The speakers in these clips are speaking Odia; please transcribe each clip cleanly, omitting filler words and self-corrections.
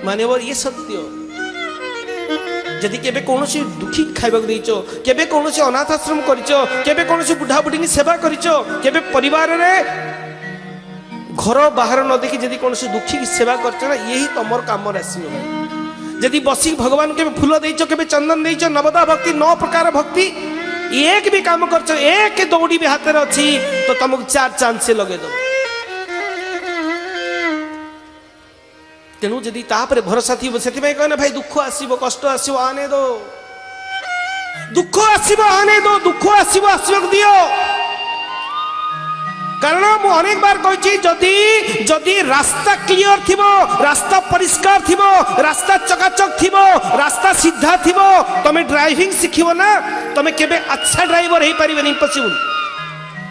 ମାନ୍ୟବର ଇଏ ସତ୍ୟ। ଯଦି କେବେ କୌଣସି ଦୁଃଖୀ ଖାଇବାକୁ ଦେଇଛ, କେବେ କୌଣସି ଅନାଥ ଆଶ୍ରମ କରିଛ, କେବେ କୌଣସି ବୁଢ଼ା ବୁଢ଼ୀକି ସେବା କରିଛ, କେବେ ପରିବାରରେ ଘର ବାହାର ନ ଦେଖି ଯଦି କୌଣସି ଦୁଃଖୀ ସେବା କରିଛ ନା, ଇଏ ହିଁ ତମର କାମରେ ଆସିବ ଭାଇ। ଯଦି ବସିକି ଭଗବାନ କେବେ ଫୁଲ ଦେଇଛ, କେବେ ଚନ୍ଦନ ଦେଇଛ, ନବଦା ଭକ୍ତି, 9 ପ୍ରକାର ଭକ୍ତି, ଏକ ବି କାମ କରିଛ, ଏକ ଦୌଡ଼ି ବି ହାତରେ ଅଛି, ତ ତମକୁ 4 ଚାନ୍ସ ସେ ଲଗେଇଦବ। ତେଣୁ ଯଦି ତାପରେ ଭରସା ଥିବ, ସେଥିପାଇଁ କହେ ଭାଇ ଦୁଃଖ ଆସିବ, କଷ୍ଟ ଆସିବ, ଆନେ ଦୋ, ଦୁଃଖ ଆସିବ ଆନେ ଦୋ, ଦୁଃଖ ଆସିବ ଆସିବାକୁ ଦିଅ। କାରଣ ମୁଁ ଅନେକ ବାର କହିଛି, ଯଦି ଯଦି ରାସ୍ତା କ୍ଲିଅର ଥିବ, ରାସ୍ତା ପରିଷ୍କାର ଥିବ, ରାସ୍ତା ଚକାଚକ ଥିବ, ରାସ୍ତା ସିଧା ଥିବ, ତମେ ଡ୍ରାଇଭିଂ ଶିଖିବ ନା, ତମେ କେବେ ଆଚ୍ଛା ଡ୍ରାଇଭର ହେଇପାରିବେନି, ଇମ୍ପସିବୁଲ,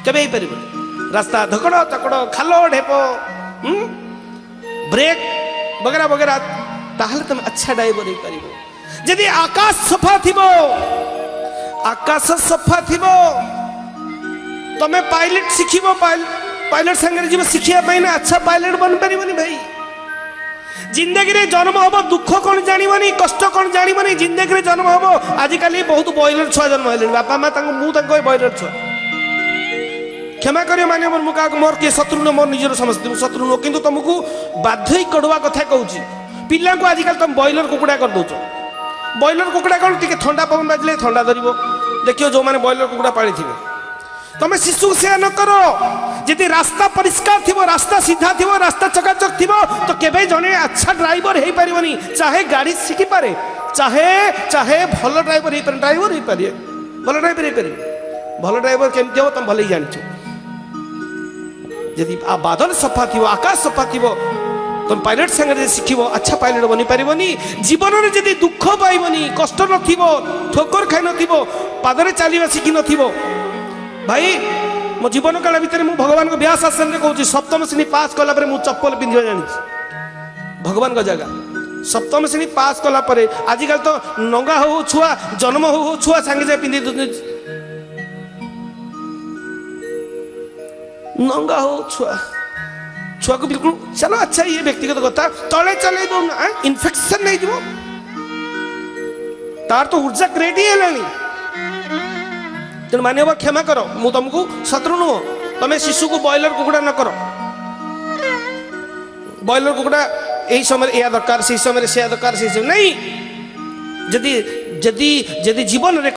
କେବେ ହେଇପାରିବନି। ରାସ୍ତା ଧକଡ଼ ଚକଡ଼, ଖାଲ ଢେପ, ବ୍ରେକ୍ ବଗେରା ବଗେରା, ତାହେଲେ ତମେ ଆଚ୍ଛା ଡ୍ରାଇଭର ହେଇପାରିବ। ଯଦି ଆକାଶ ସଫା ଥିବ, ଆକାଶ ସଫା ଥିବ, ତମେ ପାଇଲଟ ଶିଖିବ, ପାଇଲଟ ସାଙ୍ଗରେ ଯିବ ଶିଖିବା ପାଇଁ ନା, ଆଚ୍ଛା ପାଇଲଟ ବନିପାରିବନି ଭାଇ। ଜିନ୍ଦଗିରେ ଜନ୍ମ ହବ, ଦୁଃଖ କ'ଣ ଜାଣିବନି, କଷ୍ଟ କ'ଣ ଜାଣିବନି, ଜିନ୍ଦଗିରେ ଜନ୍ମ ହବ। ଆଜିକାଲି ବହୁତ ବଏଲର ଛୁଆ ଜନ୍ମ ହେଲେଣି, ବାପା ମା ତାଙ୍କୁ, ମୁଁ ତାଙ୍କ ବଏଲର ଛୁଆ, କ୍ଷମା କରିବ ମାନ୍ୟବର, ମୁଁ କାହାକୁ ମୋର କିଏ ଶତ୍ରୁ ନୁହଁ, ମୋର ନିଜର ସମସ୍ତେ ମୁଁ ଶତ୍ରୁ ନୁହଁ, କିନ୍ତୁ ତମକୁ ବାଧ୍ୟ ହେଇ କଡ଼ୁଆ କଥା କହୁଛି। ପିଲାଙ୍କୁ ଆଜିକାଲି ତମେ ବଏଲର କୁକୁଡ଼ା କରିଦେଉଛ। ବଏଲର କୁକୁଡ଼ା କ'ଣ, ଟିକେ ଥଣ୍ଡା ପବନ ବାଜିଲେ ଥଣ୍ଡା ଧରିବ। ଦେଖିବ ଯେଉଁମାନେ ବଏଲର କୁକୁଡ଼ା ପାଳିଥିବେ। ତମେ ଶିଶୁକୁ ସେୟା ନ କର। ଯଦି ରାସ୍ତା ପରିଷ୍କାର ଥିବ, ରାସ୍ତା ସିଧା ଥିବ, ରାସ୍ତା ଚକାଚକ ଥିବ, ତ କେବେ ଜଣେ ଆଚ୍ଛା ଡ୍ରାଇଭର ହେଇପାରିବନି। ଚାହେ ଗାଡ଼ି ଶିଖିପାରେ, ଚାହେ ଚାହେ ଭଲ ଡ୍ରାଇଭର ହେଇପାରେ, ଡ୍ରାଇଭର ହେଇପାରିବେ, ଭଲ ଡ୍ରାଇଭର ହେଇପାରିବେ। ଭଲ ଡ୍ରାଇଭର କେମିତି ହବ ତମେ ଭଲ ଜାଣିଛ। ଯଦି ବାଦଲ ସଫା ଥିବ, ଆକାଶ ସଫା ଥିବ, ତମେ ପାଇଲଟ ସାଙ୍ଗରେ ଯଦି ଶିଖିବ, ଆଚ୍ଛା ପାଇଲଟ ବନିପାରିବନି। ଜୀବନରେ ଯଦି ଦୁଃଖ ପାଇବନି, କଷ୍ଟ ନଥିବ, ଠୋକର ଖାଇ ନଥିବ, ପାଦରେ ଚାଲିବା ଶିଖିନଥିବ, ଭାଇ ମୋ ଜୀବନ କାଳ ଭିତରେ ମୁଁ ଭଗବାନଙ୍କ ବ୍ୟାସ ଆସନରେ କହୁଛି, 7ମ ଶ୍ରେଣୀ ପାସ୍ କଲା ପରେ ମୁଁ ଚପଲ ପିନ୍ଧିବା ଜାଣିଛି। ଭଗବାନଙ୍କ ଜାଗା 7ମ ଶ୍ରେଣୀ ପାସ୍ କଲା ପରେ, ଆଜିକାଲି ତ ନଙ୍ଗା ହଉ ଛୁଆ, ଜନ୍ମ ହଉ ହଉ ଛୁଆ ସାଙ୍ଗେ ସାଙ୍ଗେ ପିନ୍ଧି ଦଉଛନ୍ତି। ନଙ୍ଗା ହଉ ଛୁଆ, ଛୁଆକୁ ବିଲକୁଲ ଚାଲ, ଆଚ୍ଛା ଇଏ ବ୍ୟକ୍ତିଗତ କଥା, ତଳେ ଚଲେଇ ଦଉନ, ଇନଫେକ୍ସନ ହେଇଯିବ, ତାର ତ ଉର୍ଜା କ୍ରିଏଟ୍ ହିଁ ହେଲାଣି। ତେଣୁ ମାନ୍ୟବର କ୍ଷମା କର, ମୁଁ ତମକୁ ଶତ୍ରୁ ନୁହଁ। ତମେ ଶିଶୁକୁ ବଏଲର କୁକୁଡ଼ା ନ କର। ବଏଲର କୁକୁଡ଼ା ଏଇ ସମୟରେ ଏହା ଦରକାର, ସେଇ ସମୟରେ ସେୟା ଦରକାର, ସେଇ ସମୟ ନାଇଁ। ଯଦି ଯଦି ଯଦି ଜୀବନରେ